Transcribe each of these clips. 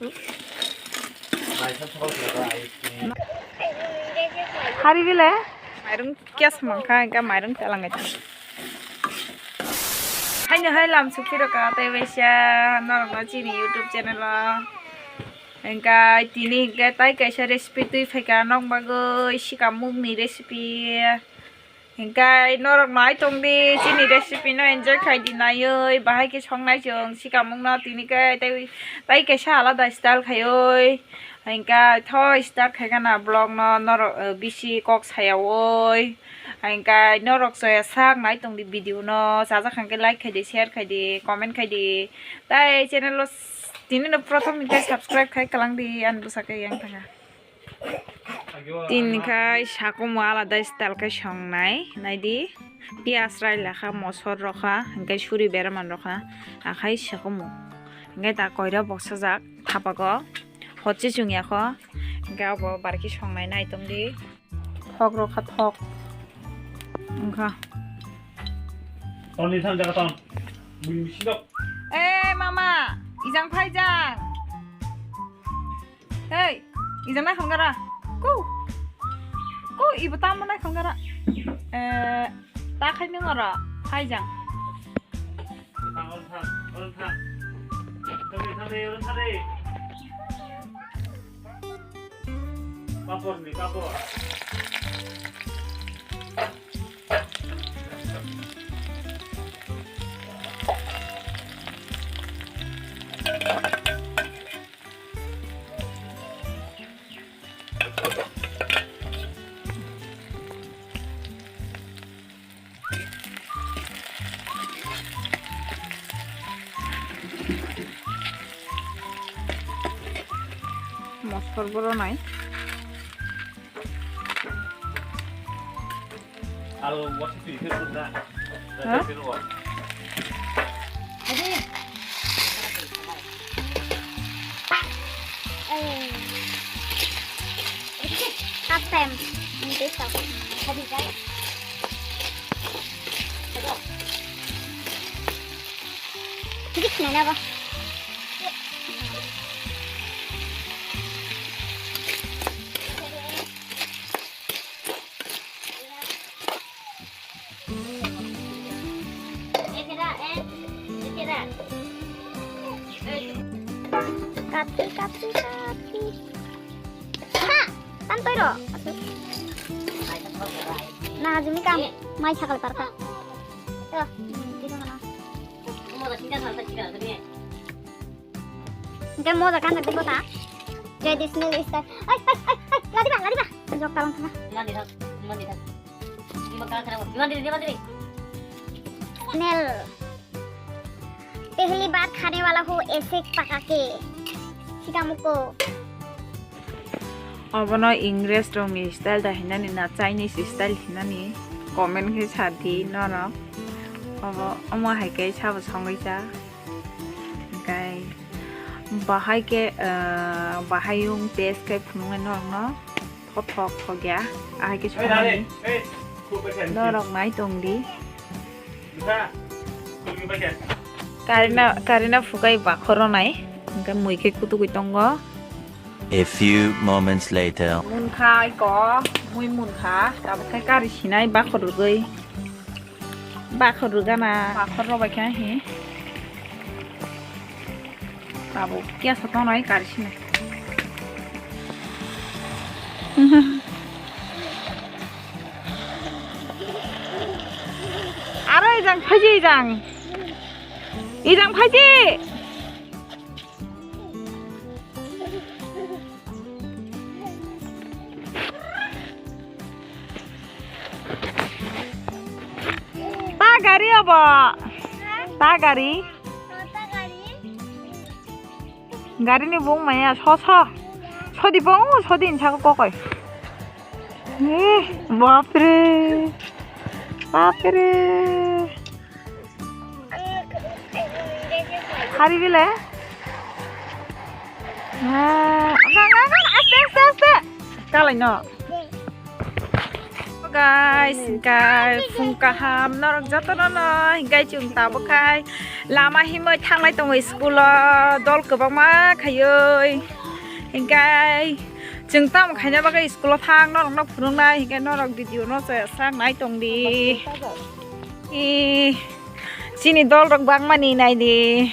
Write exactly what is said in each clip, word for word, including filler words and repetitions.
Hari bile mairung kya samang kha, engka mairung talang gaita. Haino hai lam sukhi rokha tei waisa norokno chini YouTube channel o. Engka tini engka tai kaisa recipe twi phaikha nok bagwi sikamung ni recipe. Hinkhe norok nai tongdi, chini recipe no enjoy khaidi naiwi, bahai khe songnai chwng sikamung no tini khe tei, tei kaisa alada style khaiwi. Hinkhe tho start khaikha na vlog no norok, eh, bisi kok sayawi. Hinkhe norok chaya sak nai tongdi video no, chajak khankhe like khaidi, share khaidi, comment khaidi. Tei channel o tini no prothom hinkhe subscribe khai kwlangdi, ani bwsakhe yang thangkha. Tin khai sakumo alada style khai songnai, naidi piyaj rai lakha, mosor rokha, hinkhe suri beraman rokha, akhai sakumo. Hinkhe ta koira boksajak thapago, hotse chwngya kho, hinkhe abo barki songnai naitongdi. Thok rokha thok. Wngkha. Toni thang jaga ton. Bini bisingo. Eh, mama, ijang phai jang. Hei, ijang nai khangara. Ku. Ku, ibo tamo nai khangara. Eh, ta khai nung oro, phai jang. Thang, oro thang, oro thang. Thang de, thang de, oro thang de. Papor ni, papor. Mosor boro nai. Alo, wasi twi khe rwna. Ha? Twi rwna. Adi. Eh. Half time. Ini tahu. Adi, guys. Aduh. Dik nana ba. Kati, kati, kati. Ha! Tantoi ro. Na, jumi kam. Mai sakal parka. Yo, dito ka na. Hingke moja kan lagi bota. Traditional style. Ai, ai, ai, ai, ladi ba, ladi ba. Jok talang tengah. Mandi thang, mandi thang. Lima kali thang, mandi, mandi. Nel. Pehli baar khane wala hu aise paka ke. Sikamuko. Obono Ingres rokni style da hinani na Chinese style hinani comment khe sa di norok. Obo omo hai khe sabo songwi cha. Hingkai bahai khe, ah, bahai yung test khe phunuknai norokno thothok thokya. Ahai khe songmani norok nai tongdi. Karina, karina phukai bakhoro nai. Hingke mui khe kutugui tongo. A few moments later. Munkha iko, mui munkha. Tabuk khe kari sinai bakhor rwgwi. Bakhor rwgana. Bakhor rwbai khe hi. Tabuk kesa tongnai kari sinai. Aro ijang phaji ijang. Ijang phaji. Ta gari obo. Ta gari. Gari ni bung maya so so. Sodi bung sodi ni saka kokoi. Eh, bapre. Bapre. Hari bile? Ah, enggak, enggak, enggak, aste, aste, aste. Kalai no. Guys, guys, phung kaham norok joto no no, guys, chung tabo khai. Lama himwi thanglai tongo school o, dol kwbangma khaiwi. Hinkhe chwng tamo khaina bagwi school o thang norokno phunuknai, hinkhe norok video no chaya sak nai tongdi. I, chini dol rok bangmani naidi.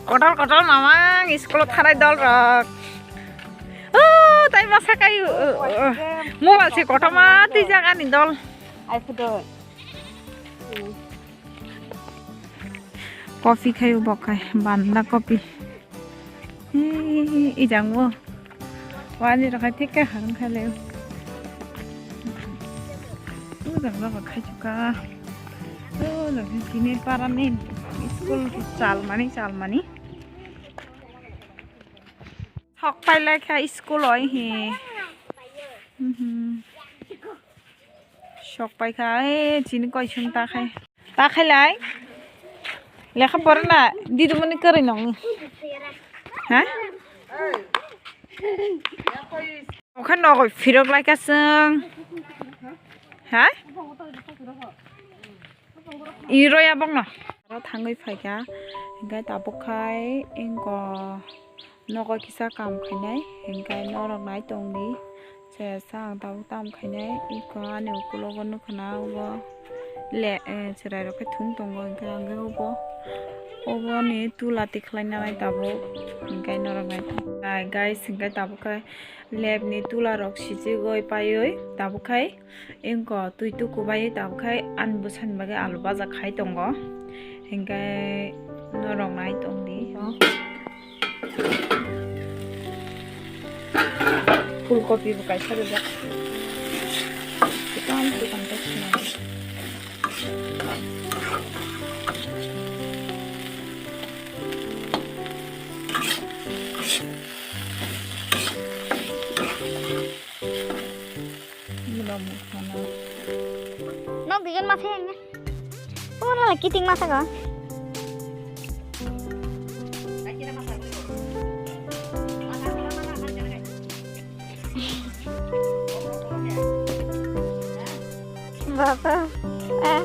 Kotor kotor mamang school o thanai dol rok. O, tai masa kai, o, o, o. Mobile se kotorma twi jagani dol. Ai photo. Coffee khai bo khai, banda coffee. Hi, ijang bo. Wani rok khai thik khe hang khai le. Ujang rok khai chuka. O, lagi sini para ni school chalmani, chalmani. Sok pai lai kha school oi hi. Mhm. Sok pai kha, eh, chini koi sung ta khai. Ta khai lai. Lekha pora na, didi mani kwrwi nong. Ha? Okha nogoi phirok lai kha chwng. Ha? Iroi abokno. Aro thangwi phaikha, hinkhe tabuk khai engko nogo kisa kam khainai, hinkhe norok nai tongdi. Chaya sa ang tabuk tam khainai, eko ani ukulogo nukha na obo le, eh, chwrai rok khe thung tongo, hinkhe ang khe obo, obo ni tula tikhlai nanai tabuk, hinkhe norok nai tong. Ai guys, hinkhe tabuk khai lab ni tula rok sijigwi paiwi tabuk khai Engko twi tuku bai tabuk khai ani bwsani bagwi alu baja khai tongo. Hinkhe norok nai tongdi. Phul kopi bo kaisa rijak. Kwtam kwtam khe sinai. Nok dijon masa yang. Oh, lala kiting masa ka. Bapa. Eh.